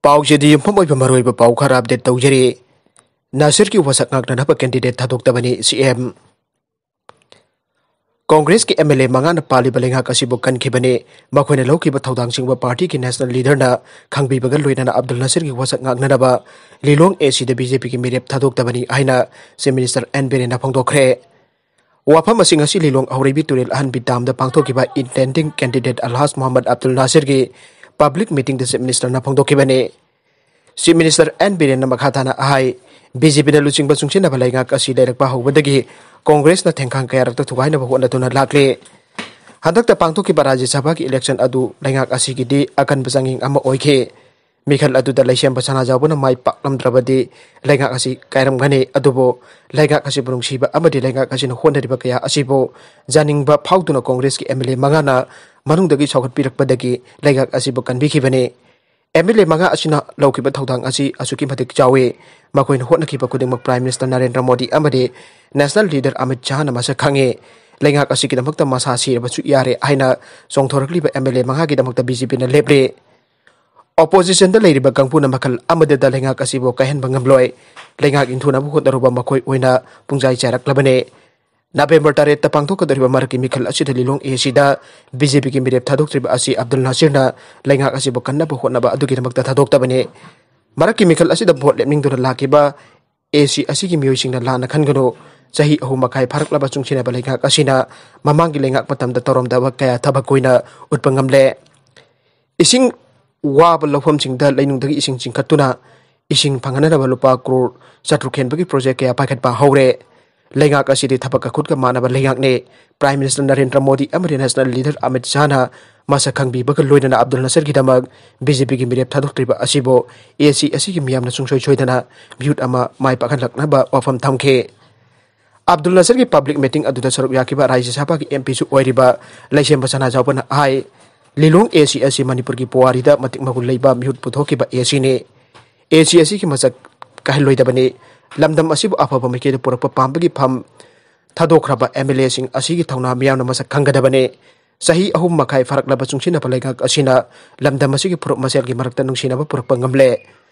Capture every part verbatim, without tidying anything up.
ꯄꯥꯎꯁꯤꯗꯤ ꯌꯨꯝꯐꯝ ꯑꯣꯏꯕ ꯃꯔꯨꯑꯣꯏꯕ ꯄꯥꯎ ꯈꯔ ꯑꯞꯗꯦꯠ ꯇꯧꯖꯔꯤ꯫ ꯅꯥꯁꯤꯔꯒꯤ ꯋꯥꯁꯛ ꯉꯥꯛꯅꯅꯕ ꯀꯦꯟꯗꯤꯗꯦꯠ ꯊꯥꯗꯣꯛꯇꯕꯅꯤ ꯁꯤ ꯑꯦꯝ꯫ ꯀꯣꯡꯒ꯭ꯔꯦꯁꯀꯤ ꯑꯦꯝ ꯑꯦꯜ ꯑꯦ ꯃꯉꯥꯅ ꯄꯥꯜꯂꯤꯕ ꯂꯩꯉꯥꯛ ꯑꯁꯤꯕꯨ ꯀꯟꯈꯤꯕꯅꯤ꯫ ꯃꯈꯣꯏꯅ ꯂꯧꯈꯤꯕ ꯊꯧꯗꯥꯡꯁꯤꯡꯕꯨ ꯄꯥꯔꯇꯤꯒꯤ ꯅꯦꯁꯅꯦꯜ ꯂꯤꯗꯔꯅ ꯈꯪꯕꯤꯕꯒ ꯂꯣꯏꯅꯅ ꯑꯕꯗꯨꯜ ꯅꯥꯁꯤꯔꯒꯤ ꯋꯥꯁꯛ ꯉꯥꯛꯅꯅꯕ ꯂꯤꯂꯣꯡ ꯑꯦ ꯁꯤꯗ ꯕꯤ ꯖꯦ ꯄꯤꯒꯤ ꯃꯤꯔꯦꯞ ꯊꯥꯗꯣꯛꯇꯕꯅꯤ ꯍꯥꯏꯅ ꯆꯤꯐ ꯃꯤꯅꯤꯁꯇꯔ ꯑꯦꯟ ꯕꯤꯔꯦꯟꯅ ꯐꯣꯡꯗꯣꯛꯈ꯭ꯔꯦ꯫ ꯋꯥꯐꯝ ꯑꯁꯤ ꯉꯁꯤ ꯂꯤꯂꯣꯡ ꯍꯧꯔꯩꯕꯤ ꯇꯨꯔꯦꯜ ꯑꯍꯟꯕꯤ ꯗꯥꯝꯗ ꯄꯥꯡꯊꯣꯛꯈꯤꯕ intending candidate ꯑꯜꯍꯥꯖ Mohammad Abdul ꯅꯥꯁꯤꯔꯒꯤ public ꯃꯤꯇꯤꯡꯗ ꯆꯤꯐ ꯃꯤꯅꯤꯁꯇꯔꯅ ꯐꯣꯡꯗꯣꯛꯈꯤꯕꯅꯤ꯫ ꯆꯤꯐ ꯃꯤꯅꯤꯁꯇꯔ ꯑꯦꯟ ꯕꯤꯔꯦꯟꯅ ꯃꯈꯥ ꯇꯥꯅ ꯍꯥꯏ, ꯕꯤ ꯖꯦ ꯄꯤꯅ ꯂꯨꯆꯤꯡꯕ ꯆꯨꯡꯁꯤꯟꯅꯕ ꯂꯩꯉꯥꯛ ꯑꯁꯤ ꯂꯩꯔꯛꯄ ꯍꯧꯕꯗꯒꯤ ꯀꯣꯡꯒ꯭ꯔꯦꯁꯅ ꯊꯦꯡꯈꯥꯡ ꯀꯌꯥꯔꯛꯇ ꯊꯨꯒꯥꯏꯅꯕ ꯍꯣꯠꯅꯗꯨꯅ ꯂꯥꯛꯂꯤ꯫ ꯍꯟꯗꯛꯇ ꯄꯥꯡꯊꯣꯛꯈꯤꯕ ꯔꯥꯖ꯭ꯌ ꯁꯚꯥꯒꯤ ꯏꯂꯦꯛꯁꯟ ꯑꯗꯨ ꯂꯩꯉꯥꯛ ꯑꯁꯤꯒꯤꯗꯤ ꯑꯀꯟꯕ ꯆꯥꯡꯌꯦꯡ ꯑꯃ ꯑꯣꯏꯈꯤ꯫ ꯃꯤꯈꯜ ꯑꯗꯨꯗ ꯂꯩꯁꯦꯝꯕ ꯁꯅꯥꯖꯥꯎꯕꯅ ꯃꯥꯏ ꯄꯥꯛꯂꯝꯗ꯭ꯔꯕꯗꯤ ꯂꯩꯉꯥꯛ ꯑꯁꯤ ꯀꯥꯏꯔꯝꯒꯅꯤ꯫ ꯑꯗꯨꯕꯨ ꯂꯩꯉꯥꯛ ꯑꯁꯤꯕꯨ ꯅꯨꯡꯁꯤꯕ ꯑꯃꯗꯤ ꯂꯩꯉꯥꯛ ꯑꯁꯤꯅ ꯍꯣꯠꯅꯔꯤꯕ ꯀꯌꯥ ꯑꯁꯤꯕꯨ ꯌꯥꯅꯤꯡꯕ ꯐꯥꯎꯗꯨꯅ ꯀꯣꯡꯒ꯭ꯔꯦꯁꯀꯤ ꯑꯦꯝ ꯑꯦꯜ ꯑꯦ ꯃꯉꯥꯅ ꯃꯅꯨꯡꯗꯒꯤ ꯆꯥꯎꯈꯠꯄꯤꯔꯛꯄꯗꯒꯤ ꯂꯩꯉꯥꯛ ꯑꯁꯤꯕꯨ ꯀꯟꯕꯤꯈꯤꯕꯅꯤ꯫ ꯑꯦꯝ ꯑꯦꯜ ꯑꯦ ꯃꯉꯥ ꯑꯁꯤꯅ ꯂꯧꯈꯤꯕ ꯊꯧꯗꯥꯡ ꯑꯁꯤ ꯑꯁꯨꯛꯀꯤ ꯃꯇꯤꯛ ꯆꯥꯎꯏ꯫ ꯃꯈꯣꯏꯅ ꯍꯣꯠꯅꯈꯤꯕ ꯈꯨꯗꯤꯡꯃꯛ ꯄ꯭ꯔꯥꯏꯝ ꯃꯤꯅꯤꯁꯇꯔ ꯅꯔꯦꯟꯗ꯭ꯔ ꯃꯣꯗꯤ ꯑꯃꯗꯤ ꯅꯦꯁꯅꯦꯜ ꯂꯤꯗꯔ ꯑꯃꯤꯠ ꯁꯥꯍꯅ ꯃꯁꯛ ꯈꯪꯉꯤ꯫ ꯂꯩꯉꯥꯛ ꯑꯁꯤꯒꯤꯗꯃꯛꯇ ꯃꯁꯥ ꯁꯤꯔꯕꯁꯨ ꯌꯥꯔꯦ ꯍꯥꯏꯅ ꯆꯣꯡꯊꯣꯔꯛꯂꯤꯕ ꯑꯦꯝ ꯑꯦꯜ ꯑꯦ ꯃꯉꯥꯒꯤꯗꯃꯛꯇ ꯕꯤ ꯖꯦ ꯄꯤꯅ ꯂꯦꯞꯂꯤ꯫ ꯑꯣꯄꯣꯖꯤꯁꯟꯗ ꯂꯩꯔꯤꯕ ꯀꯥꯡꯕꯨꯅ ꯃꯈꯜ ꯑꯃꯗꯗ ꯂꯩꯉꯥꯛ ꯑꯁꯤꯕꯨ ꯀꯥꯏꯍꯟꯕ ꯉꯝꯂꯣꯏ꯫ ꯂꯩꯉꯥꯛ ꯏꯟꯊꯨꯅꯕ ꯍꯣꯠꯅꯔꯨꯕ ꯃꯈꯣꯏ ꯑꯣꯏꯅ ꯄꯨꯡꯖꯥꯏ ꯆꯥꯏꯔꯛꯂꯕꯅꯤ꯫ ꯅꯕꯦꯝꯕꯔ ꯇꯔꯦꯠꯇ ꯄꯥꯡꯊꯣꯛꯀꯗꯧꯔꯤꯕ ꯃꯔꯛꯀꯤ ꯃꯤꯈꯜ ꯑꯁꯤꯗ ꯂꯤꯂꯣꯡ ꯑꯦ ꯁꯤꯗ ꯕꯤ ꯖꯦ ꯄꯤꯒꯤ ꯃꯤꯔꯦꯞ ꯊꯥꯗꯣꯛꯇ꯭ꯔꯤꯕ ꯑꯁꯤ ꯑꯕꯗꯨꯜ ꯅꯥꯁꯤꯔꯅ ꯂꯩꯉꯥꯛ ꯑꯁꯤꯕꯨ ꯀꯟꯅꯕ ꯍꯣꯠꯅꯕ ꯑꯗꯨꯒꯤꯗꯃꯛꯇ ꯊꯥꯗꯣꯛꯇꯕꯅꯤ꯫ ꯃꯔꯛꯀꯤ ꯃꯤꯈꯜ ꯑꯁꯤꯗ ꯚꯣꯠ ꯂꯦꯞꯅꯤꯡꯗꯨꯅ ꯂꯥꯛꯈꯤꯕ ꯑꯦ ꯁꯤ ꯑꯁꯤꯒꯤ ꯃꯤꯑꯣꯏꯁꯤꯡꯅ ꯂꯥꯟꯅ ꯈꯟꯒꯅꯨ꯫ ꯆꯍꯤ ꯑꯍꯨꯝ ꯃꯈꯥꯏ ꯐꯥꯔꯛꯂꯕ ꯆꯨꯡꯁꯤꯟꯅꯕ ꯂꯩꯉꯥꯛ ꯑꯁꯤꯅ ꯃꯃꯥꯡꯒꯤ ꯂꯩꯉꯥꯛ ꯃꯇꯝꯗ ꯇꯧꯔꯝꯗꯕ ꯀꯌꯥ ꯊꯕꯛ ꯑꯣꯏꯅ ꯎꯠꯄ ꯉꯝꯂꯦ꯫ ꯏꯁꯤꯡ ꯋꯥꯕ ꯂꯧꯐꯝꯁꯤꯡꯗ ꯂꯩꯅꯨꯡꯗꯒꯤ ꯏꯁꯤꯡ ꯆꯤꯡꯈꯠꯇꯨꯅ ꯏꯁꯤꯡ ꯐꯪꯍꯟꯅꯅꯕ ꯂꯨꯄꯥ ꯀ꯭ꯔꯣꯔ ꯆꯥꯇ꯭ꯔꯨꯛ ꯍꯦꯟꯕꯒꯤ ꯄ꯭ꯔꯣꯖꯦꯛ ꯀꯌꯥ ꯄꯥꯏꯈꯠꯄ ꯍꯧꯔꯦ꯫ ꯂꯩꯉꯥꯛ ꯑꯁꯤꯗꯤ ꯊꯕꯛꯀ ꯈꯨꯠꯀ ꯃꯥꯟꯅꯕ ꯂꯩꯉꯥꯛꯅꯤ꯫ ꯄ꯭ꯔꯥꯏꯝ ꯃꯤꯅꯤꯁꯇꯔ ꯅꯔꯦꯟꯗ꯭ꯔ ꯃꯣꯗꯤ ꯑꯃꯗꯤ ꯅꯦꯁꯅꯦꯜ ꯂꯤꯗꯔ ꯑꯃꯤꯠ ꯁꯥꯍꯅ ꯃꯁꯛ ꯈꯪꯕꯤꯕꯒ ꯂꯣꯏꯅꯅ ꯑꯕꯗꯨꯜ ꯅꯥꯁꯔꯒꯤꯗꯃꯛ ꯕꯤ ꯖꯦ ꯄꯤꯒꯤ ꯃꯤꯔꯦꯞ ꯊꯥꯗꯣꯛꯇ꯭ꯔꯤꯕ ꯑꯁꯤꯕꯨ ꯑꯦ ꯁꯤ ꯑꯁꯤꯒꯤ ꯃꯤꯌꯥꯝꯅ ꯁꯨꯡꯁꯣꯏ ꯁꯣꯏꯗꯅ ꯚ꯭ꯌꯨꯠ ꯑꯃ ꯃꯥꯏ ꯄꯥꯛꯍꯜꯂꯛꯅꯕ ꯋꯥꯐꯝ ꯊꯝꯈꯤ꯫ ꯑꯕꯗꯨꯜ ꯅꯥꯁꯔꯒꯤ ꯄꯕ꯭ꯂꯤꯛ ꯃꯤꯇꯤꯡ ꯑꯗꯨꯗ ꯁꯔꯨꯛ ꯌꯥꯈꯤꯕ ꯔꯥꯖ꯭ꯌ ꯁꯚꯥꯒꯤ ꯑꯦꯝ ꯄꯤꯁꯨ ꯑꯣꯏꯔꯤꯕ ꯂꯩꯁꯦꯝꯕ ꯁꯅꯥꯖꯥꯎꯕꯅ ꯍꯥꯏ, ꯂꯤꯂꯣꯡ ꯑꯦ ꯁꯤ ꯑꯁꯤ ꯃꯅꯤꯄꯨꯔꯒꯤ ꯄꯨꯋꯥꯔꯤꯗ ꯃꯇꯤꯛ ꯃꯒꯨꯟ ꯂꯩꯕ ꯃꯤꯍꯨꯠ ꯄꯨꯊꯣꯛꯈꯤꯕ ꯑꯦ ꯁꯤꯅꯤ꯫ ꯑꯦ ꯁꯤ ꯑꯁꯤꯒꯤ ꯃꯁꯛ ꯀꯥꯏꯍꯜꯂꯣꯏꯗꯕꯅꯤ꯫ ꯂꯝꯗꯝ ꯑꯁꯤꯕꯨ ꯑꯐꯕ ꯃꯥꯏꯀꯩꯗ ꯄꯨꯔꯛꯄ ꯄꯥꯝꯕꯒꯤ ꯐꯝ ꯊꯥꯗꯣꯛꯈ꯭ꯔꯕ ꯑꯦꯝ ꯑꯦꯜ ꯑꯦꯁꯤꯡ ꯑꯁꯤꯒꯤ ꯊꯧꯅꯥ ꯃꯤꯌꯥꯝꯅ ꯃꯁꯛ ꯈꯪꯒꯗꯕꯅꯤ꯫ ꯆꯍꯤ ꯑꯍꯨꯝ ꯃꯈꯥꯏ ꯐꯥꯔꯛꯂꯕ ꯆꯨꯡꯁꯤꯟꯅꯕ ꯂꯩꯉꯥꯛ ꯑꯁꯤꯅ ꯂꯝꯗꯝ ꯑꯁꯤꯒꯤ ꯐꯨꯔꯨꯞ ꯃꯁꯦꯜꯒꯤ ꯃꯔꯛꯇ ꯅꯨꯡꯁꯤꯅꯕ ꯄꯨꯔꯛꯄ ꯉꯝꯂꯦ꯫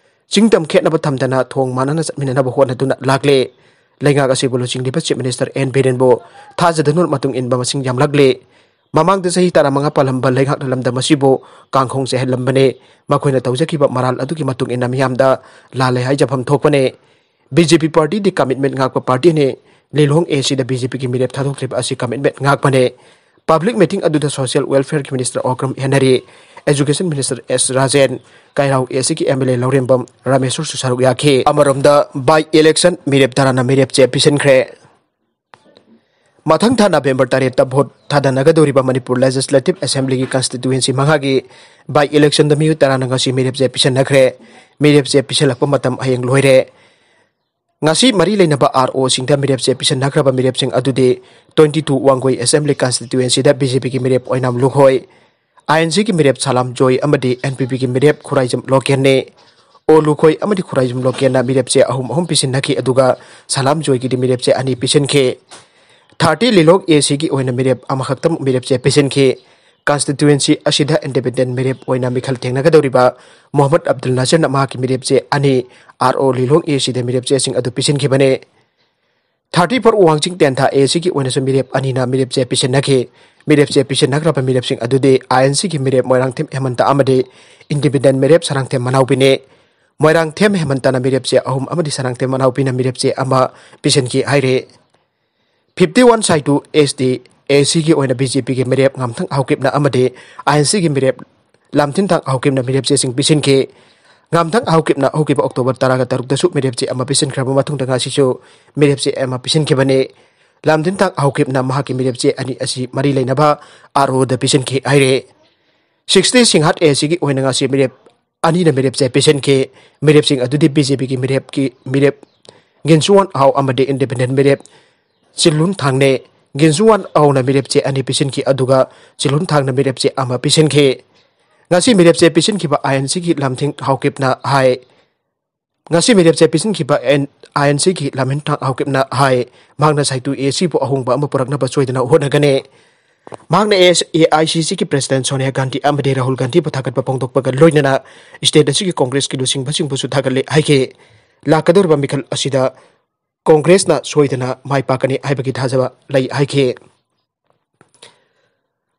ꯆꯤꯡꯗꯝ ꯈꯦꯠꯅꯕ ꯊꯝꯗꯅ ꯊꯣꯡ ꯃꯥꯟꯅꯅ ꯆꯠꯃꯤꯟꯅꯅꯕ ꯍꯣꯠꯅꯗꯨꯅ ꯂꯥꯛꯂꯦ꯫ ꯂꯩꯉꯥꯛ ꯑꯁꯤꯕꯨ ꯂꯨꯆꯤꯡꯂꯤꯕ Chief Minister ꯑꯦꯟ ꯕꯤꯔꯦꯟꯕꯨ ꯊꯥꯖꯗꯨꯅ ꯃꯇꯨꯡ ꯏꯟꯕ ꯃꯁꯤꯡ ꯌꯥꯝꯂꯛꯂꯦ꯫ ꯃꯃꯥꯡꯗ ꯆꯍꯤ ꯇꯔꯥꯃꯉꯥ ꯄꯥꯜꯂꯝꯕ ꯂꯩꯉꯥꯛꯅ ꯂꯝꯗꯝ ꯑꯁꯤꯕꯨ ꯀꯥꯡꯈꯣꯡ ꯆꯥꯏꯍꯜꯂꯝꯕꯅꯦ꯫ ꯃꯈꯣꯏꯅ ꯇꯧꯖꯈꯤꯕ ꯃꯔꯥꯜ ꯑꯗꯨꯒꯤ ꯃꯇꯨꯡ ꯏꯟꯅ ꯃꯤꯌꯥꯝꯗ ꯂꯥꯜꯂꯦ ꯍꯥꯏꯖꯐꯝ ꯊꯣꯛꯄꯅꯦ꯫ ꯕꯤ ꯖꯦ ꯄꯤ ꯄꯥꯔꯇꯤꯗꯤ ꯀꯃꯤꯠꯃꯦꯟ ꯉꯥꯛꯄ ꯄꯥꯔꯇꯤꯅꯤ꯫ ꯂꯤꯂꯣꯡ ꯑꯦ ꯁꯤꯗ ꯕꯤ ꯖꯦ ꯄꯤꯒꯤ ꯃꯤꯔꯦꯞ ꯊꯥꯗꯣꯛꯇ꯭ꯔꯤꯕ ꯑꯁꯤ ꯀꯃꯤꯠꯃꯦꯟ ꯉꯥꯛꯄꯅꯦ꯫ ꯄꯕ꯭ꯂꯤꯛ ꯃꯤꯇꯤꯡ ꯑꯗꯨꯗ ꯁꯣꯁꯤꯌꯦꯜ ꯋꯦꯜꯐꯤꯌꯔꯒꯤ minister Okram Henry, education minister S Rajen, Keirao A ꯁꯤꯒꯤ ꯑꯦꯝ ꯑꯦꯜ ꯑꯦ ꯂꯧꯔꯦꯝꯕꯝ ꯔꯥꯃꯦꯁꯣꯔꯁꯨ ꯁꯔꯨꯛ ꯌꯥꯈꯤ꯫ ꯑꯃꯔꯣꯝꯗ, ꯕꯥꯏ ꯏꯂꯦꯛꯁꯟ ꯃꯤꯔꯦꯞ ꯇꯔꯥꯅ ꯃꯤꯔꯦꯞ ꯆꯦ ꯄꯤꯁꯤꯟꯈ꯭ꯔꯦ꯫ ꯃꯊꯪ ꯊꯥ ꯅꯕꯦꯝꯕꯔ ꯇꯔꯦꯠꯇ ꯚꯣꯠ ꯊꯥꯗꯅꯒꯗꯧꯔꯤꯕ ꯃꯅꯤꯄꯨꯔ ꯂꯦꯖꯤꯁꯂꯦꯇꯤꯚ ꯑꯦꯁꯦꯝꯕ꯭ꯂꯤꯒꯤ ꯀꯟꯁꯇꯤꯇ꯭ꯌꯨꯑꯦꯟꯁꯤ ꯃꯉꯥꯒꯤ ꯕꯥꯏ ꯏꯂꯦꯛꯁꯟꯗ ꯃꯤꯑꯣꯏ ꯇꯔꯥꯅ ꯉꯁꯤ ꯃꯤꯔꯦꯞ ꯆꯦ ꯄꯤꯁꯤꯟꯅꯈ꯭ꯔꯦ꯫ ꯃꯤꯔꯦꯞ ꯆꯦ ꯄꯤꯁꯤꯜꯂꯛꯄ ꯃꯇꯝ ꯍꯌꯦꯡ ꯂꯣꯏꯔꯦ꯫ ꯉꯁꯤ ꯃꯔꯤ ꯂꯩꯅꯕ ꯑꯥꯔ ꯑꯣꯁꯤꯡꯗ ꯃꯤꯔꯦꯞ ꯆꯦ ꯄꯤꯁꯤꯟꯅꯈ꯭ꯔꯕ ꯃꯤꯔꯦꯞꯁꯤꯡ ꯑꯗꯨꯗꯤ, ꯇ꯭ꯋꯦꯟꯇꯤ ꯇꯨ ꯋꯥꯡꯒꯣꯏ ꯑꯦꯁꯦꯝꯕ꯭ꯂꯤ ꯀꯟꯁꯇꯤꯇ꯭ꯌꯨꯑꯦꯟꯁꯤꯗ ꯕꯤ ꯖꯦ ꯄꯤꯒꯤ ꯃꯤꯔꯦꯞ ꯑꯣꯏꯅꯥꯝ ꯂꯨꯈꯣꯏ, ꯑꯥꯏ ꯑꯦꯟ ꯁꯤꯒꯤ ꯃꯤꯔꯦꯞ ꯁꯂꯥꯝ ꯖꯣꯏ ꯑꯃꯗꯤ ꯑꯦꯟ ꯄꯤ ꯄꯤꯒꯤ ꯃꯤꯔꯦꯞ ꯈꯨꯔꯥꯏꯖꯝ ꯂꯣꯀꯦꯟꯅꯤ꯫ ꯑꯣ ꯂꯨꯈꯣꯏ ꯑꯃꯗꯤ ꯈꯨꯔꯥꯏꯖꯝ ꯂꯣꯀꯦꯟꯅ ꯃꯤꯔꯦꯞ ꯆꯦ ꯑꯍꯨꯝ ꯑꯍꯨꯝ ꯄꯤꯁꯤꯟꯅꯈꯤ, ꯑꯗꯨꯒ ꯁꯂꯥꯝ ꯖꯣꯏꯒꯤꯗꯤ ꯃꯤꯔꯦꯞ ꯆꯦ ꯑꯅꯤ ꯄꯤꯁꯤꯟꯈꯤ꯫ ꯊꯥꯔꯇꯤ ꯂꯤꯂꯣꯡ ꯑꯦ ꯁꯤꯒꯤ ꯑꯣꯏꯅ ꯃꯤꯔꯦꯞ ꯑꯃꯈꯛꯇ ꯃꯤꯔꯦꯞ ꯆꯦ ꯄꯤꯁꯤꯟꯈꯤ꯫ ꯀꯟꯁꯇꯤꯇ꯭ꯌꯨꯑꯦꯟꯁꯤ ꯑꯁꯤꯗ ꯏꯟꯗꯤꯄꯦꯟꯗꯦꯟ ꯃꯤꯔꯦꯞ ꯑꯣꯏꯅ ꯃꯤꯈꯜ ꯊꯦꯡꯅꯒꯗꯧꯔꯤꯕ ꯃꯣꯍꯝꯃꯗ ꯑꯕꯗꯨꯜ ꯅꯥꯁꯤꯔꯅ ꯃꯍꯥꯛꯀꯤ ꯃꯤꯔꯦꯞ ꯆꯦ ꯑꯅꯤ, ꯑꯥꯔ ꯑꯣ ꯂꯤꯂꯣꯡ ꯑꯦ ꯁꯤꯗ ꯃꯤꯔꯦꯞ ꯆꯦꯁꯤꯡ ꯑꯗꯨ ꯄꯤꯁꯤꯟꯈꯤꯕꯅꯤ꯫ ꯊꯥꯔꯇꯤ ꯐꯣꯔ ꯋꯥꯡꯖꯤꯡ ꯇꯦꯟꯊꯥ ꯑꯦ ꯁꯤꯒꯤ ꯑꯣꯏꯅꯁꯨ ꯃꯤꯔꯦꯞ ꯑꯅꯤꯅ ꯃꯤꯔꯦꯞ ꯆꯦ ꯄꯤꯁꯤꯟꯅꯈꯤ꯫ ꯃꯤꯔꯦꯞ ꯆꯦ ꯄꯤꯁꯤꯟꯅꯈ꯭ꯔꯕ ꯃꯤꯔꯦꯞꯁꯤꯡ ꯑꯗꯨꯗꯤ ꯑꯥꯏ ꯑꯦꯟ ꯁꯤꯒꯤ ꯃꯤꯔꯦꯞ ꯃꯣꯏꯔꯥꯡꯊꯦꯝ ꯍꯦꯃꯟꯇ ꯑꯃꯗꯤ ꯏꯟꯗꯤꯄꯦꯟꯗꯦꯟ ꯃꯤꯔꯦꯞ ꯁꯔꯥꯡꯊꯦꯝ ꯃꯅꯥꯎꯕꯤꯅꯤ꯫ ꯃꯣꯏꯔꯥꯡꯊꯦꯝ ꯍꯦꯃꯟꯇꯅ ꯃꯤꯔꯦꯞ ꯆꯦ ꯑꯍꯨꯝ ꯑꯃꯗꯤ ꯁꯔꯥꯡꯊꯦꯝ ꯃꯅꯥꯎꯕꯤꯅ ꯃꯤꯔꯦꯞ ꯆꯦ ꯑꯃ ꯄꯤꯁꯤꯟꯈꯤ ꯍꯥꯏꯔꯤ꯫ ꯐꯤꯐꯇꯤ ꯋꯥꯟ ꯁꯥꯏꯇꯨ ꯑꯦꯁ ꯇꯤ ꯑꯦ ꯁꯤꯒꯤ ꯑꯣꯏꯅ ꯕꯤ ꯖꯦ ꯄꯤꯒꯤ ꯃꯤꯔꯦꯞ ꯉꯥꯝꯊꯪ ꯍꯥꯎꯀꯤꯞꯅ ꯑꯃꯗꯤ ꯑꯥꯏ ꯑꯦꯟ ꯁꯤꯒꯤ ꯃꯤꯔꯦꯞ ꯂꯥꯝꯊꯤꯟꯊꯥꯡ ꯍꯥꯎꯀꯤꯞꯅ ꯃꯤꯔꯦꯞ ꯆꯦꯁꯤꯡ ꯄꯤꯁꯤꯟꯈꯤ꯫ ꯉꯥꯝꯊꯪ ꯍꯥꯎꯀꯤꯞꯅ ꯍꯧꯈꯤꯕ ꯑꯣꯛꯇꯣꯕꯔ ꯇꯔꯥꯒ ꯇꯔꯨꯛꯇꯁꯨ ꯃꯤꯔꯦꯞ ꯆꯦ ꯑꯃ ꯄꯤꯁꯤꯟꯈ꯭ꯔꯕ ꯃꯇꯨꯡꯗ ꯉꯁꯤꯁꯨ ꯃꯤꯔꯦꯞ ꯆꯦ ꯑꯃ ꯄꯤꯁꯤꯟꯈꯤꯕꯅꯤ꯫ ꯂꯥꯝꯊꯤꯟꯊꯥꯡ ꯍꯥꯎꯀꯤꯞꯅ ꯃꯍꯥꯛꯀꯤ ꯃꯤꯔꯦꯞ ꯆꯦ ꯑꯅꯤ ꯑꯁꯤ ꯃꯔꯤ ꯂꯩꯅꯕ ꯑꯥꯔ ꯑꯣꯗ ꯄꯤꯁꯤꯟꯈꯤ ꯍꯥꯏꯔꯦ꯫ ꯁꯤꯛꯁꯇꯤ ꯁꯤꯡꯍꯥꯠ ꯑꯦ ꯁꯤꯒꯤ ꯑꯣꯏꯅ ꯉꯁꯤ ꯃꯤꯔꯦꯞ ꯑꯅꯤꯅ ꯃꯤꯔꯦꯞ ꯆꯦ ꯄꯤꯁꯤꯟꯈꯤ꯫ ꯃꯤꯔꯦꯞꯁꯤꯡ ꯑꯗꯨꯗꯤ ꯕꯤ ꯖꯦ ꯄꯤꯒꯤ ꯃꯤꯔꯦꯞꯀꯤ ꯃꯤꯔꯦꯞ ꯒꯤꯟꯁꯨꯋꯥꯟ ꯑꯍꯥꯎ ꯑꯃꯗꯤ ꯏꯟꯗꯤꯄꯦꯟꯗꯦꯟ ꯃꯤꯔꯦꯞ ꯆꯤꯜꯂꯨꯟ ꯊꯥꯡꯅꯦ꯫ ꯒꯤꯟꯁꯨꯋꯥꯟ ꯑꯍꯥꯎꯅ ꯃꯤꯔꯦꯞ ꯆꯦ ꯑꯅꯤ ꯄꯤꯁꯤꯟꯈꯤ, ꯑꯗꯨꯒ ꯆꯤꯜꯂꯨꯟ ꯊꯥꯡꯅ ꯃꯤꯔꯦꯞ ꯆꯦ ꯑꯃ ꯄꯤꯁꯤꯟꯈꯤ꯫ ꯉꯁꯤ ꯃꯤꯔꯦꯞ ꯆꯦ ꯄꯤꯁꯤꯟꯈꯤꯕ ꯑꯥꯏ ꯑꯦꯟ ꯁꯤꯒꯤ ꯂꯥꯝꯊꯤꯡ ꯍꯥꯎꯀꯤꯞꯅ ꯍꯥꯏ, ꯉꯁꯤ ꯃꯤꯔꯦꯞ ꯆꯦ ꯄꯤꯁꯤꯟꯈꯤꯕ ꯑꯥꯏ ꯑꯦꯟ ꯁꯤꯒꯤ ꯂꯥꯝꯊꯤꯡ ꯍꯥꯎꯀꯤꯞꯅ ꯍꯥꯏ, ꯃꯍꯥꯛꯅ ꯁꯥꯏꯇꯨ ꯑꯦ ꯁꯤꯕꯨ ꯑꯍꯣꯡꯕ ꯑꯃ ꯄꯨꯔꯛꯅꯕ ꯁꯣꯏꯗꯅ ꯍꯣꯠꯅꯒꯅꯤ꯫ ꯃꯍꯥꯛꯅ AICCꯒꯤ President ꯁꯣꯅꯤꯌꯥ ꯒꯥꯟꯙꯤ ꯑꯃꯗꯤ ꯔꯥꯍꯨꯜ ꯒꯥꯟꯙꯤꯕꯨ ꯊꯥꯒꯠꯄ ꯐꯣꯡꯗꯣꯛꯄꯒ ꯂꯣꯏꯅꯅ state ꯑꯁꯤꯒꯤ Congressꯀꯤ ꯂꯨꯆꯤꯡꯕꯁꯤꯡꯕꯨꯁꯨ ꯊꯥꯒꯠꯂꯦ ꯍꯥꯏꯈꯤ꯫ ꯂꯥꯛꯀꯗꯧꯔꯤꯕ ꯃꯤꯈꯜ ꯑꯁꯤꯗ Congressꯅ ꯁꯣꯏꯗꯅ ꯃꯥꯏ ꯄꯥꯛꯀꯅꯤ ꯍꯥꯏꯕꯒꯤ ꯊꯥꯖꯕ ꯂꯩ ꯍꯥꯏꯈꯤ꯫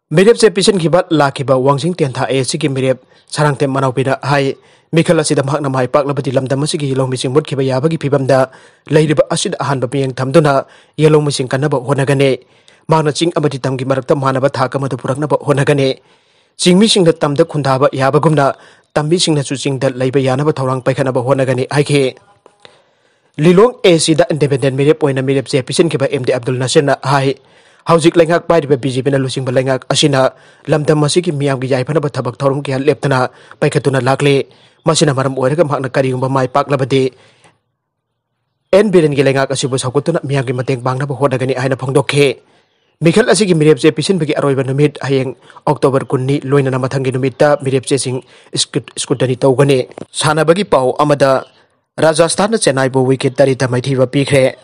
ꯃꯤꯔꯦꯞꯁꯦ ꯄꯤꯁꯤꯟꯈꯤꯕ ꯂꯥꯛꯈꯤꯕ ꯋꯥꯡꯖꯤꯡ ꯇꯦꯟꯊꯥ ASCꯒꯤ ꯃꯤꯔꯦꯞ ꯁꯔꯥꯡꯊꯦꯝ ꯃꯅꯥꯎꯄꯤꯅ ꯍꯥꯏ, ꯃꯤꯈꯜ ꯑꯁꯤꯗ ꯃꯍꯥꯛꯅ ꯃꯥꯏ ꯄꯥꯛꯂꯕꯗꯤ ꯂꯝꯗꯝ ꯑꯁꯤꯒꯤ ꯌꯦꯜꯍꯧꯃꯤꯁꯤꯡ ꯃꯨꯠꯈꯤꯕ ꯌꯥꯕꯒꯤ ꯐꯤꯕꯝꯗ ꯂꯩꯔꯤꯕ ꯑꯁꯤꯗ ꯑꯍꯥꯟꯕ ꯃꯤꯠꯌꯦꯡ ꯊꯝꯗꯨꯅ ꯌꯦꯜꯍꯧꯃꯤꯁꯤꯡ ꯀꯟꯅꯕ ꯍꯣꯠꯅꯒꯅꯤ꯫ ꯃꯍꯥꯛꯅ ꯆꯤꯡ ꯑꯃꯗꯤ ꯇꯝꯒꯤ ꯃꯔꯛꯇ ꯃꯥꯟꯅꯕ ꯊꯥꯛ ꯑꯃꯗ ꯄꯨꯔꯛꯅꯕ ꯍꯣꯠꯅꯒꯅꯤ꯫ ꯆꯤꯡꯃꯤꯁꯤꯡꯅ ꯇꯝꯗ ꯈꯨꯟꯗꯥꯕ ꯌꯥꯕꯒꯨꯝꯅ ꯇꯝꯃꯤꯁꯤꯡꯅꯁꯨ ꯆꯤꯡꯗ ꯂꯩꯕ ꯌꯥꯅꯕ ꯊꯧꯔꯥꯡ ꯄꯥꯏꯈꯠꯅꯕ ꯍꯣꯠꯅꯒꯅꯤ ꯍꯥꯏꯈꯤ꯫ ꯂꯤꯂꯣꯡ ACꯗ independent ꯃꯤꯔꯦꯞ ꯑꯣꯏꯅ ꯃꯤꯔꯦꯞ ꯆꯦ ꯄꯤꯁꯤꯟꯈꯤꯕ MD ꯑꯕꯗꯨꯜ ꯅꯥꯁꯤꯔꯅ ꯍꯥꯏ, ꯍꯧꯖꯤꯛ ꯂꯩꯉꯥꯛ ꯄꯥꯏꯔꯤꯕ BJPꯅ ꯂꯨꯆꯤꯡꯕ ꯂꯩꯉꯥꯛ ꯑꯁꯤꯅ ꯂꯝꯗꯝ ꯑꯁꯤꯒꯤ ꯃꯤꯌꯥꯝꯒꯤ ꯌꯥꯏꯐꯅꯕ ꯊꯕꯛ ꯊꯧꯔꯝ ꯀꯌꯥ ꯂꯦꯞꯇꯅ ꯄꯥꯏꯈꯠꯇꯨꯅ ꯂꯥꯛꯂꯤ꯫ ꯃꯁꯤꯅ ꯃꯔꯝ ꯑꯣꯏꯔꯒ ꯃꯍꯥꯛꯅ ꯀꯔꯤꯒꯨꯝꯕ ꯃꯥꯏ ꯄꯥꯛꯂꯕꯗꯤ ꯑꯦꯟ ꯕꯤꯔꯦꯟꯒꯤ ꯂꯩꯉꯥꯛ ꯑꯁꯤꯕꯨ ꯁꯧꯒꯠꯇꯨꯅ ꯃꯤꯌꯥꯝꯒꯤ ꯃꯇꯦꯡ ꯄꯥꯡꯅꯕ ꯍꯣꯠꯅꯒꯅꯤ ꯍꯥꯏꯅ ꯐꯣꯡꯗꯣꯛꯈꯤ꯫ ꯃꯤꯈꯜ ꯑꯁꯤꯒꯤ ꯃꯤꯔꯦꯞ ꯆꯦ ꯄꯤꯁꯤꯟꯕꯒꯤ ꯑꯔꯣꯏꯕ ꯅꯨꯃꯤꯠ ꯍꯌꯦꯡ October ꯀꯨꯟꯅꯤ, ꯂꯣꯏꯅꯅ ꯃꯊꯪꯒꯤ ꯅꯨꯃꯤꯠꯇ ꯃꯤꯔꯦꯞ ꯆꯦꯁꯤꯡ scrut-, scrutiny ꯇꯧꯒꯅꯤ꯫ ꯁꯥꯟꯅꯕꯒꯤ ꯄꯥꯎ ꯑꯃꯗ, ꯔꯥꯖꯁꯊꯥꯟꯅ ꯆꯦꯟꯅꯥꯏꯕꯨ wicket ꯇꯔꯦꯠꯇ ꯃꯥꯏꯊꯤꯕ ꯄꯤꯈ꯭ꯔꯦ꯫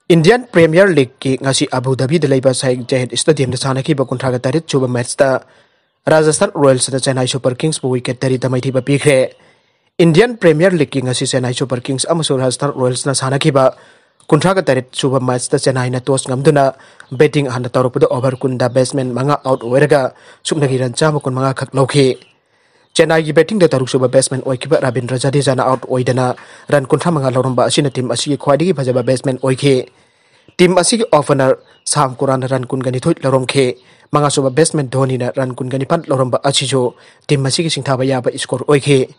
Indian Premier Leagueꯀꯤ ꯉꯁꯤ ꯑꯕꯨ ꯙꯥꯕꯤꯗ ꯂꯩꯕ ꯁꯥꯏꯈ ꯖꯥꯌꯦꯗ Stadiumꯗ ꯁꯥꯟꯅꯈꯤꯕ ꯀꯨꯟꯊ꯭ꯔꯥꯒ ꯇꯔꯦꯠ ꯁꯨꯕ matchꯇ ꯔꯥꯖꯁꯊꯥꯟ ꯔꯣꯌꯦꯜꯁꯅ ꯆꯦꯟꯅꯥꯏ Super Kingsꯄꯨ wicket ꯇꯔꯦꯠꯇ ꯃꯥꯏꯊꯤꯕ ꯄꯤꯈ꯭ꯔꯦ꯫ Indian Premier Leagueꯀꯤ ꯉꯁꯤ ꯆꯦꯟꯅꯥꯏ Super Kings ꯑꯃꯁꯨꯡ ꯔꯥꯖꯁꯊꯥꯟ ꯔꯣꯌꯦꯜꯁꯅ ꯁꯥꯟꯅꯈꯤꯕ ꯀꯨꯟꯊ꯭ꯔꯥꯒ ꯇꯔꯦꯠ ꯁꯨꯕ matchꯇ ꯆꯦꯟꯅꯥꯏꯅ toss ꯉꯝꯗꯨꯅ batting ꯍꯥꯟꯅ ꯇꯧꯔꯛꯄꯗ over ꯀꯨꯟꯗ batsman ꯃꯉꯥ out ꯑꯣꯏꯔꯒ ꯁꯨꯞꯅꯒꯤ run ꯆꯥꯝꯃ ꯀꯨꯟꯃꯉꯥ ꯈꯛ ꯂꯧꯈꯤ꯫ ꯆꯦꯟꯅꯥꯏꯒꯤ battingꯗ ꯇꯔꯨꯛ ꯁꯨꯕ batsman ꯑꯣꯏꯈꯤꯕ ꯔꯕꯤꯟꯗ꯭ꯔ ꯖꯗꯦꯖꯥꯅ out ꯑꯣꯏꯗꯅ run ꯀꯨꯟꯊ꯭ꯔꯥ ꯃꯉꯥ ꯂꯧꯔꯝꯕ ꯑꯁꯤꯅ team ꯑꯁꯤꯒꯤ ꯈ꯭ꯋꯥꯏꯗꯒꯤ ꯐꯖꯕ batsman ꯑꯣꯏꯈꯤ꯫ Team ꯑꯁꯤꯒꯤ opener ꯁꯥꯝ ꯀꯨꯔꯥꯟꯅ run ꯀꯨꯟꯒ ꯅꯤꯊꯣꯏ ꯂꯧꯔꯝꯈꯤ꯫ ꯃꯉꯥꯁꯨꯕ batsman ꯙꯣꯅꯤꯅ run ꯀꯨꯟꯒ ꯅꯤꯄꯥꯟ ꯂꯧꯔꯝꯕ ꯑꯁꯤꯁꯨ team ꯑꯁꯤꯒꯤ ꯁꯤꯡꯊꯥꯕ ꯌꯥꯕ score ꯑꯣꯏꯈꯤ꯫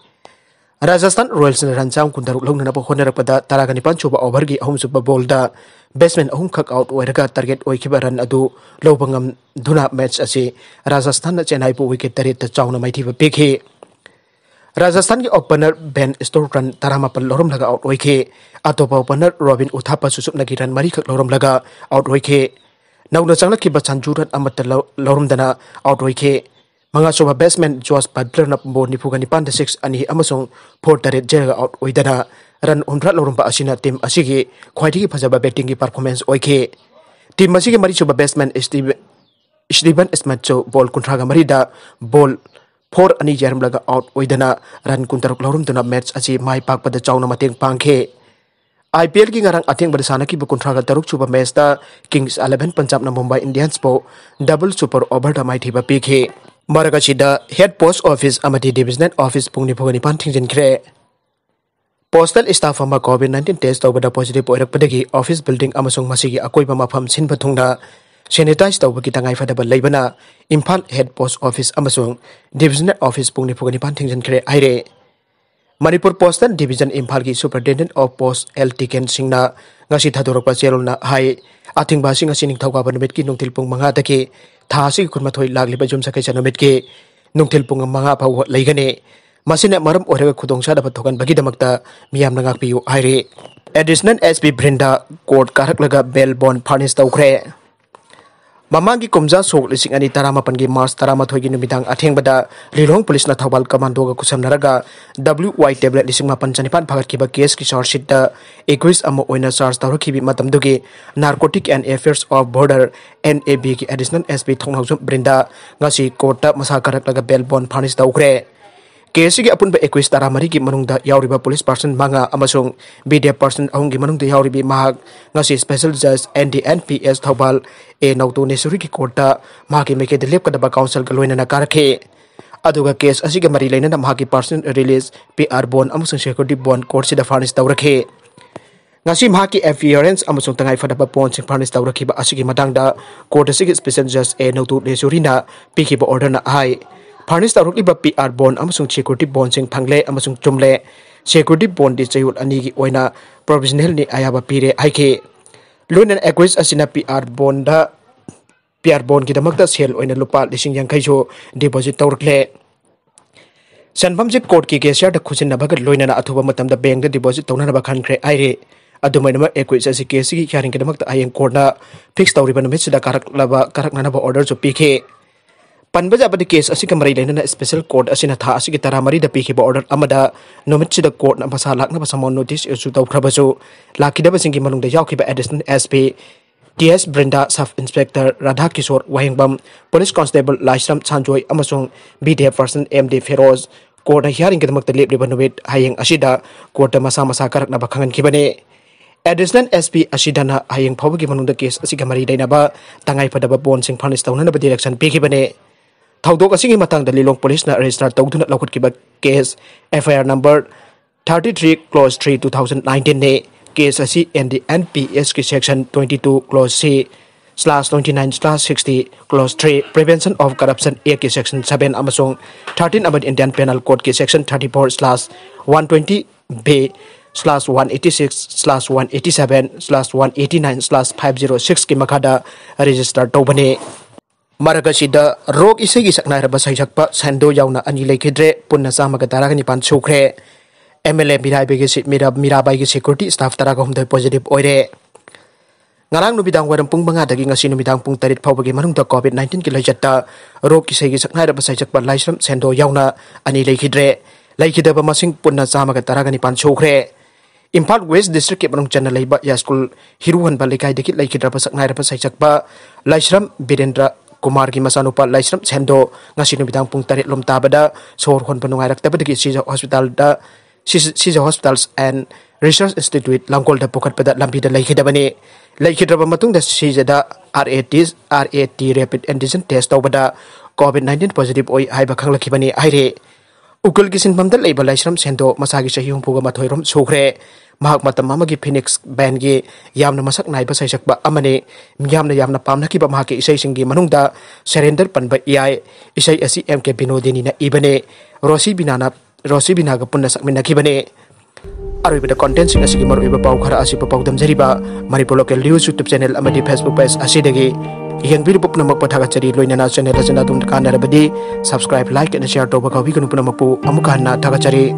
ꯔꯥꯖꯁꯊꯥꯟ ꯔꯣꯌꯦꯜꯁꯅ run ꯆꯥꯝ ꯀꯨꯟꯇꯔꯨꯛ ꯂꯧꯅꯅꯕ ꯍꯣꯠꯅꯔꯛꯄꯗ ꯇꯔꯥꯒ ꯅꯤꯄꯥꯟ ꯁꯨꯕ overꯒꯤ ꯑꯍꯨꯝꯁꯨꯕ ballꯗ batsman ꯑꯍꯨꯝꯈꯛ out ꯑꯣꯏꯔꯒ target ꯑꯣꯏꯈꯤꯕ run ꯑꯗꯨ ꯂꯧꯕ ꯉꯝꯗꯨꯅ match ꯑꯁꯤ ꯔꯥꯖꯁꯊꯥꯟꯅ ꯆꯦꯟꯅꯥꯏꯕꯨ wicket ꯇꯔꯦꯠꯇ ꯆꯥꯎꯅ ꯃꯥꯏꯊꯤꯕ ꯄꯤꯈꯤ꯫ ꯔꯥꯖꯁꯊꯥꯟꯒꯤ opener ꯕꯦꯟ ꯁ꯭ꯇꯣꯛꯁ run ꯇꯔꯥꯃꯥꯄꯟ ꯂꯧꯔꯝꯂꯒ out ꯑꯣꯏꯈꯤ꯫ ꯑꯇꯣꯞꯄ opener ꯔꯣꯕꯤꯟ ꯎꯊꯥꯄꯥꯁꯨ ꯁꯨꯞꯅꯒꯤ run ꯃꯔꯤꯈꯛ ꯂꯧꯔꯝꯂꯒ out ꯑꯣꯏꯈꯤ꯫ ꯅꯧꯅ ꯆꯪꯂꯛꯈꯤꯕ ꯁꯟꯖꯨ run ꯑꯃꯠꯇ ꯂꯧ-, ꯂꯧꯔꯝꯗꯅ out ꯑꯣꯏꯈꯤ꯫ ꯃꯉꯥꯁꯨꯕ batsman ꯖꯣꯁ ꯕꯠꯂꯔꯅ ball ꯅꯤꯐꯨꯒ ꯅꯤꯄꯥꯟꯗ six ꯑꯅꯤ ꯑꯃꯁꯨꯡ four ꯇꯔꯦꯠ ꯖꯦꯔꯒ out ꯑꯣꯏꯗꯅ run ꯍꯨꯝꯗ꯭ꯔꯥ ꯂꯧꯔꯝꯕ ꯑꯁꯤꯅ team ꯑꯁꯤꯒꯤ ꯈ꯭ꯋꯥꯏꯗꯒꯤ ꯐꯖꯕ battingꯒꯤ performance ꯑꯣꯏꯈꯤ꯫ ꯇꯤꯝ ꯑꯁꯤꯒꯤ ꯃꯔꯤꯁꯨꯕ ꯕꯦꯠꯁꯃꯦꯟ ꯁ꯭ꯇꯤꯚ-, ꯁ꯭ꯇꯤꯚꯟ ꯁ꯭ꯃꯤꯠꯁꯨ ꯕꯣꯜ ꯀꯨꯟꯊ꯭ꯔꯥꯒ ꯃꯔꯤꯗ ꯕꯣꯜ ꯐꯣꯔ ꯑꯅꯤ ꯌꯩꯔꯝꯂꯒ ꯑꯥꯎꯠ ꯑꯣꯏꯗꯅ ꯔꯟ ꯀꯨꯟꯇꯔꯨꯛ ꯂꯧꯔꯝꯗꯨꯅ ꯃꯦꯠꯆ ꯑꯁꯤ ꯃꯥꯏ ꯄꯥꯛꯄꯗ ꯆꯥꯎꯅ ꯃꯇꯦꯡ ꯄꯥꯡꯈꯤ꯫ IPLꯒꯤ ꯉꯔꯥꯡ ꯑꯊꯦꯡꯕꯗ ꯁꯥꯟꯅꯈꯤꯕ ꯀꯨꯟꯊ꯭ꯔꯥꯒ ꯇꯔꯨꯛ ꯁꯨꯕ ꯃꯦꯠꯆꯇ Kings Eleven Punjabꯅ Mumbai Indiansꯄꯨ double super overꯗ ꯃꯥꯏꯊꯤꯕ ꯄꯤꯈꯤ꯫ ꯃꯔꯛ ꯑꯁꯤꯗ head post office ꯑꯃꯗꯤ divisional office ꯄꯨꯡ ꯅꯤꯐꯨꯒ ꯅꯤꯄꯥꯟ ꯊꯤꯡꯖꯤꯟꯈ꯭ꯔꯦ꯫ Postal staff ꯑꯃ COVID nineteen test ꯇꯧꯕꯗ positive ꯑꯣꯏꯔꯛꯄꯗꯒꯤ office building ꯑꯃꯁꯨꯡ ꯃꯁꯤꯒꯤ ꯑꯀꯣꯏꯕ ꯃꯐꯝ ꯁꯤꯟꯕ ꯊꯨꯡꯅ sanitize ꯇꯧꯕꯒꯤ ꯇꯉꯥꯏꯐꯗꯕ ꯂꯩꯕꯅ ꯏꯝꯐꯥꯜ head post office ꯑꯃꯁꯨꯡ divisional office ꯄꯨꯡ ꯅꯤꯐꯨꯒ ꯅꯤꯄꯥꯟ ꯊꯤꯡꯖꯤꯟꯈ꯭ꯔꯦ ꯍꯥꯏꯔꯦ꯫ ꯃꯅꯤꯄꯨꯔ Postal Division ꯏꯝꯐꯥꯜꯒꯤ Superintendent of Post L ꯇꯤꯀꯦꯟ ꯁꯤꯡꯅ ꯉꯁꯤ ꯊꯥꯗꯣꯔꯛꯄ ꯆꯦꯔꯣꯜꯅ ꯍꯥꯏ, ꯑꯊꯤꯡꯕ ꯑꯁꯤ ꯉꯁꯤ ꯅꯤꯡꯊꯧꯀꯥꯕ ꯅꯨꯃꯤꯠꯀꯤ ꯅꯨꯡꯊꯤꯜ ꯄꯨꯡ ꯃꯉꯥꯗꯒꯤ ꯊꯥ ꯑꯁꯤꯒꯤ ꯀꯨꯟꯃꯥꯊꯣꯏ ꯂꯥꯛꯂꯤꯕ ꯌꯨꯝꯁꯀꯩꯁ ꯅꯨꯃꯤꯠꯀꯤ ꯅꯨꯡꯊꯤꯜ ꯄꯨꯡ ꯃꯉꯥ ꯐꯥꯎꯕ ꯂꯩꯒꯅꯤ꯫ ꯃꯁꯤꯅ ꯃꯔꯝ ꯑꯣꯏꯔꯒ ꯈꯨꯗꯣꯡꯆꯥꯗꯕ ꯊꯣꯛꯍꯟꯕꯒꯤꯗꯃꯛꯇ ꯃꯤꯌꯥꯝꯅ ꯉꯥꯛꯄꯤꯌꯨ ꯍꯥꯏꯔꯤ꯫ Additional SP ꯕ꯭ꯔꯤꯟꯗꯥ court ꯀꯥꯔꯛꯂꯒ bail bond furnish ꯇꯧꯈ꯭ꯔꯦ꯫ ꯃꯃꯥꯡꯒꯤ ꯀꯨꯝꯖꯥ ꯁꯣꯛ ꯂꯤꯁꯤꯡ ꯑꯅꯤ ꯇꯔꯥꯃꯥꯄꯟꯒꯤ ꯃꯥꯔꯆ ꯇꯔꯥꯃꯥꯊꯣꯏꯒꯤ ꯅꯨꯃꯤꯗꯥꯡ ꯑꯊꯦꯡꯕꯗ ꯂꯤꯂꯣꯡ ꯄꯨꯂꯤꯁꯅ ꯊꯧꯕꯥꯜ ꯀꯃꯥꯟꯗꯣꯒ ꯈꯨꯠꯁꯝꯅꯔꯒ WY tablet ꯂꯤꯁꯤꯡ ꯃꯥꯄꯟ ꯆꯅꯤꯄꯥꯟ ꯐꯥꯒꯠꯈꯤꯕ caseꯀꯤ charge sheetꯇ accused ꯑꯃ ꯑꯣꯏꯅ charge ꯇꯧꯔꯛꯈꯤꯕ ꯃꯇꯝꯗꯨꯒꯤ Narcotic and Affairs of Border, NABꯒꯤ Additional SP ꯊꯣꯡꯅꯥꯎꯖꯝ ꯕ꯭ꯔꯤꯟꯗꯥ ꯉꯁꯤ courtꯇ ꯃꯁꯥ ꯀꯥꯔꯛꯂꯒ bail bond furnish ꯇꯧꯈ꯭ꯔꯦ꯫ Caseꯁꯤꯒꯤ ꯑꯄꯨꯟꯕ accused ꯇꯔꯥꯃꯔꯤꯒꯤ ꯃꯅꯨꯡꯗ ꯌꯥꯎꯔꯤꯕ police person ꯃꯉꯥ ꯑꯃꯁꯨꯡ BDF person ꯑꯍꯨꯝꯒꯤ ꯃꯅꯨꯡꯗ ꯌꯥꯎꯔꯤꯕꯤ ꯃꯍꯥꯛ ꯉꯁꯤ special judge NDNPS Thoubal A ꯅꯧꯇꯣ ꯅꯦꯁꯨꯔꯤꯒꯤ courtꯇ ꯃꯍꯥꯛꯀꯤ ꯃꯥꯏꯀꯩꯗ ꯂꯦꯞꯀꯗꯕ counselꯒ ꯂꯣꯏꯅꯅ ꯀꯥꯔꯛꯈꯤ꯫ ꯑꯗꯨꯒ case ꯑꯁꯤꯒ ꯃꯔꯤ ꯂꯩꯅꯅ ꯃꯍꯥꯛꯀꯤ personal release, PR bond ꯑꯃꯁꯨꯡ security bond courtꯁꯤꯗ furnish ꯇꯧꯔꯛꯈꯤ꯫ ꯉꯁꯤ ꯃꯍꯥꯛꯀꯤ appearance ꯑꯃꯁꯨꯡ ꯇꯉꯥꯏꯐꯗꯕ bondꯁꯤꯡ furnish ꯇꯧꯔꯛꯈꯤꯕ ꯑꯁꯤꯒꯤ ꯃꯇꯥꯡꯗ court ꯑꯁꯤꯒꯤ special judge A ꯅꯧꯇꯣ ꯅꯦꯁꯨꯔꯤꯅ ꯄꯤꯈꯤꯕ orderꯅ ꯍꯥꯏ, furnish ꯇꯧꯔꯛꯂꯤꯕ PR bond ꯑꯃꯁꯨꯡ security bondꯁꯤꯡ ꯐꯪꯂꯦ ꯑꯃꯁꯨꯡ ꯆꯨꯝꯂꯦ꯫ Security bondꯗꯤ ꯆꯌꯣꯜ ꯑꯅꯤꯒꯤ ꯑꯣꯏꯅ provisionalꯅꯤ ꯑꯌꯥꯕ ꯄꯤꯔꯦ ꯍꯥꯏꯈꯤ꯫ ꯂꯣꯏꯅꯅ accused ꯑꯁꯤꯅ PR bondꯗ, PR bondꯒꯤꯗꯃꯛꯇ ꯁꯦꯜ ꯑꯣꯏꯅ ꯂꯨꯄꯥ ꯂꯤꯁꯤꯡ ꯌꯥꯡꯈꯩꯁꯨ deposit ꯇꯧꯔꯛꯂꯦ꯫ ꯁꯦꯟꯐꯝꯁꯤ courtꯀꯤ cashierꯗ ꯈꯨꯠꯁꯤꯟꯅꯕꯒ ꯂꯣꯏꯅꯅ ꯑꯊꯨꯕ ꯃꯇꯝꯗ bankꯗ deposit ꯇꯧꯅꯅꯕ ꯈꯟꯈ꯭ꯔꯦ ꯍꯥꯏꯔꯤ꯫ ꯑꯗꯨꯝ ꯑꯣꯏꯅꯃꯛ accused ꯑꯁꯤ caseꯁꯤꯒꯤ hearingꯒꯤꯗꯃꯛꯇ ꯍꯌꯦꯡ courtꯅ fix ꯇꯧꯔꯤꯕ ꯅꯨꯃꯤꯠꯁꯤꯗ ꯀꯥꯔꯛꯅꯕ, ꯀꯥꯔꯛꯅꯅꯕ orderꯁꯨ ꯄꯤꯈꯤ꯫ ꯄꯟꯕ ꯌꯥꯕꯗꯤ case ꯑꯁꯤꯒ ꯃꯔꯤ ꯂꯩꯅꯅ special court ꯑꯁꯤꯅ ꯊꯥ ꯑꯁꯤꯒꯤ ꯇꯔꯥꯃꯔꯤꯗ ꯄꯤꯈꯤꯕ order ꯑꯃꯗ ꯅꯨꯃꯤꯠꯁꯤꯗ courtꯅ ꯃꯁꯥ ꯂꯥꯛꯅꯕ summon notice issue ꯇꯧꯈ꯭ꯔꯕꯁꯨ ꯂꯥꯛꯈꯤꯗꯕꯁꯤꯡꯒꯤ ꯃꯅꯨꯡꯗ ꯌꯥꯎꯈꯤꯕ additional SP T S Brinda, sub inspector Radha Kishore Wahengbam, police constable Laishram Sanjoy ꯑꯃꯁꯨꯡ B Deb person M D Firoz ꯀꯣꯔꯠꯅ ꯍꯤꯌꯥꯔꯤꯡꯒꯤꯗꯃꯛꯇ ꯂꯦꯞꯂꯤꯕ ꯅꯨꯃꯤꯠ ꯍꯌꯦꯡ ꯑꯁꯤꯗ ꯀꯣꯔꯠꯇ ꯃꯁꯥ ꯃꯁꯥ ꯀꯥꯔꯛꯅꯕ ꯈꯪꯍꯟꯈꯤꯕꯅꯤ꯫ ꯑꯦꯗꯤꯁꯅꯦꯜ ꯑꯦꯁ ꯄꯤ ꯑꯁꯤꯗꯅ ꯍꯌꯦꯡ ꯐꯥꯎꯕꯒꯤ ꯃꯅꯨꯡꯗ ꯀꯦꯁ ꯑꯁꯤꯒ ꯃꯔꯤ ꯂꯩꯅꯕ ꯇꯉꯥꯏ ꯐꯗꯕ ꯕꯣꯟꯁꯤꯡ ꯐꯔꯅꯤꯁ ꯇꯧꯅꯅꯕ ꯗꯤꯔꯦꯛꯁꯟ ꯄꯤꯈꯤꯕꯅꯤ꯫ ꯊꯧꯗꯣꯛ ꯑꯁꯤꯒꯤ ꯃꯇꯥꯡꯗ ꯂꯤꯂꯣꯡ ꯄꯨꯂꯤꯁꯅ ꯔꯦꯖꯤꯁꯇꯥꯔ ꯇꯧꯗꯨꯅ ꯂꯧꯈꯠꯈꯤꯕ case F I R number thirty three clause three two thousand nineteen ꯅꯤ꯫ ꯀꯦꯁ ꯑꯁꯤ ꯑꯦꯟ ꯗꯤ ꯑꯦꯟ ꯄꯤ ꯑꯦꯁꯀꯤ section twenty two clause C slash twenty nine slash sixty clause three, Prevention of Corruption Actꯀꯤ section seven ꯑꯃꯁꯨꯡ thirteen ꯑꯃꯗꯤ Indian Penal Codeꯀꯤ section thirty four slash one twenty B slash one eighty six slash one eighty seven slash one eighty nine slash five zero sixꯀꯤ ꯃꯈꯥꯗ register ꯇꯧꯕꯅꯤ꯫ ꯃꯔꯛ ꯑꯁꯤꯗ rock ꯏꯁꯩꯒꯤ ꯁꯛꯅꯥꯏꯔꯕ ꯁꯩꯁꯛꯄ ꯁꯦꯟꯗꯣ ꯌꯥꯎꯅ ꯑꯅꯤ ꯂꯩꯈꯤꯗ꯭ꯔꯦ꯫ ꯄꯨꯟꯅ ꯆꯥꯝꯃꯒ ꯇꯔꯥꯒ ꯅꯤꯄꯥꯟ ꯁꯨꯈ꯭ꯔꯦ꯫ ꯑꯦꯝ ꯑꯦꯜ ꯑꯦ ꯃꯤꯔꯥꯕꯥꯏꯒꯤ ꯁꯤ-, ꯃꯤꯔꯥ-, ꯃꯤꯔꯥꯕꯥꯏꯒꯤ ꯁꯦꯀ꯭ꯌꯨꯔꯤꯇꯤ ꯁ꯭ꯇꯥꯐ ꯇꯔꯥꯒ ꯍꯨꯝꯗꯣꯏ ꯄꯣꯖꯤꯇꯤꯚ ꯑꯣꯏꯔꯦ꯫ ꯉꯔꯥꯡ ꯅꯨꯃꯤꯗꯥꯡ ꯋꯥꯏꯔꯝ ꯄꯨꯡ ꯃꯉꯥꯗꯒꯤ ꯉꯁꯤ ꯅꯨꯃꯤꯗꯥꯡ ꯄꯨꯡ ꯇꯔꯦꯠ ꯐꯥꯎꯕꯒꯤ ꯃꯅꯨꯡꯗ ꯀꯣꯚꯤꯗ ꯅꯥꯏꯟꯇꯤꯟꯒꯤ ꯂꯩꯆꯠꯇ ꯔꯣꯛ ꯏꯁꯩꯒꯤ ꯁꯛꯅꯥꯏꯔꯕ ꯁꯩꯁꯛꯄ ꯂꯥꯏꯁ꯭ꯔꯝ ꯁꯦꯟꯗꯣ ꯌꯥꯎꯅ ꯑꯅꯤ ꯂꯩꯈꯤꯗ꯭ꯔꯦ꯫ ꯂꯩꯈꯤꯗꯕ ꯃꯁꯤꯡ ꯄꯨꯟꯅ ꯆꯥꯝꯃꯒ ꯇꯔꯥꯒ ꯅꯤꯄꯥꯟ ꯁꯨꯈ꯭ꯔꯦ꯫ ꯏꯝꯐꯥꯜ ꯋꯦꯁ꯭ꯠ ꯗꯤꯁꯇ꯭ꯔꯤꯛꯀꯤ ꯃꯅꯨꯡ ꯆꯟꯅ ꯂꯩꯕ ꯌꯥꯁ꯭ꯀꯨꯜ ꯍꯤꯔꯨꯍꯟꯕ ꯂꯩꯀꯥꯏꯗꯒꯤ ꯂꯩꯈꯤꯗ꯭ꯔꯕ ꯁꯛꯅꯥꯏꯔꯕ ꯁꯩꯁꯛꯄ ꯂꯥꯏꯁ꯭ꯔꯝ ꯕꯤꯔꯦꯟꯗ꯭ꯔ ꯀꯨꯃꯥꯔꯒꯤ ꯃꯆꯥꯅꯨꯄꯥ ꯂꯥꯏꯁ꯭ꯔꯝ ꯁꯦꯟꯗꯣ ꯉꯁꯤ ꯅꯨꯃꯤꯗꯥꯡ ꯄꯨꯡ ꯇꯔꯦꯠ ꯂꯣꯝ ꯇꯥꯕꯗ ꯁꯣꯔ ꯍꯣꯟꯕ ꯅꯨꯡꯉꯥꯏꯔꯛꯇꯕꯗꯒꯤ ꯁꯤꯖ ꯍꯣꯁꯄꯤꯇꯥꯜꯗ, Shija, Shija hospitals and research institute ꯂꯥꯡꯒꯣꯜꯗ ꯄꯨꯈꯠꯄꯗ ꯂꯝꯕꯤꯗ ꯂꯩꯈꯤꯗꯕꯅꯤ꯫ ꯂꯩꯈꯤꯗ꯭ꯔꯕ ꯃꯇꯨꯡꯗ ꯁꯤꯖꯗ R A T, R A T rapid antigen test ꯇꯧꯕꯗ ꯀꯣꯚꯤꯗ ꯅꯥꯏꯟꯇꯤꯟ ꯄꯣꯖꯤꯇꯤꯚ ꯑꯣꯏ ꯍꯥꯏꯕ ꯈꯪꯂꯛꯈꯤꯕꯅꯤ ꯍꯥꯏꯔꯤ꯫ ꯎꯀꯤꯜꯒꯤ ꯁꯤꯟꯐꯝꯗ ꯂꯩꯕ ꯂꯥꯏꯁ꯭ꯔꯝ ꯁꯦꯟꯗꯣ ꯃꯁꯥꯒꯤ ꯆꯍꯤ ꯍꯨꯝꯐꯨꯒ ꯃꯥꯊꯣꯏ ꯔꯣꯝ ꯁꯨꯈ꯭ꯔꯦ꯫ ꯃꯍꯥꯛ ꯃꯇꯝ ꯑꯃꯒꯤ ꯐꯤꯅꯤꯛꯁ ꯕꯦꯟꯒꯤ ꯌꯥꯝꯅ ꯃꯁꯛ ꯅꯥꯏꯕ ꯁꯩꯁꯛꯄ ꯑꯃꯅꯤ꯫ ꯃꯤꯌꯥꯝꯅ ꯌꯥꯝꯅ ꯄꯥꯝꯅꯈꯤꯕ ꯃꯍꯥꯛꯀꯤ ꯏꯁꯩꯁꯤꯡꯒꯤ ꯃꯅꯨꯡꯗ ꯁꯔꯦꯟꯗꯔ ꯄꯟꯕ ꯌꯥꯏ꯫ ꯏꯁꯩ ꯑꯁꯤ ꯑꯦꯝ ꯀꯦ ꯕꯤꯅꯣꯗꯤꯅꯤꯅ ꯏꯕꯅꯤ꯫ ꯔꯣꯁꯤ ꯕꯤꯅꯥꯅ, ꯔꯣꯁꯤ ꯕꯤꯅꯥꯒ ꯄꯨꯟꯅ ꯁꯛꯃꯤꯟꯅꯈꯤꯕꯅꯤ꯫ ꯑꯔꯣꯏꯕꯗ ꯀꯣꯟꯇꯦꯟꯁꯤꯡ ꯑꯁꯤꯒꯤ ꯃꯔꯨꯑꯣꯏꯕ ꯄꯥꯎ ꯈꯔ ꯑꯁꯤ ꯄꯥꯎꯗꯝꯖꯔꯤꯕ Manipur local news YouTube channel ꯑꯃꯗꯤ Facebook ꯄꯦꯖ ꯑꯁꯤꯗꯒꯤ ꯌꯦꯡꯕꯤꯔꯤꯕ ꯄꯨꯝꯅꯃꯛꯄꯨ ꯊꯥꯒꯠꯆꯔꯤ꯫ ꯂꯣꯏꯅꯅ ꯆꯦꯅꯦꯜ ꯑꯁꯤꯅ ꯑꯗꯣꯝꯗ ꯀꯥꯟꯅꯔꯕꯗꯤ subscribe, like and share ꯇꯧꯕ ꯀꯥꯎꯕꯤꯒꯅꯨ꯫ ꯄꯨꯝꯅꯃꯛꯄꯨ ꯑꯃꯨꯛꯀ ꯍꯟꯅ ꯊꯥꯒꯠꯆꯔꯤ꯫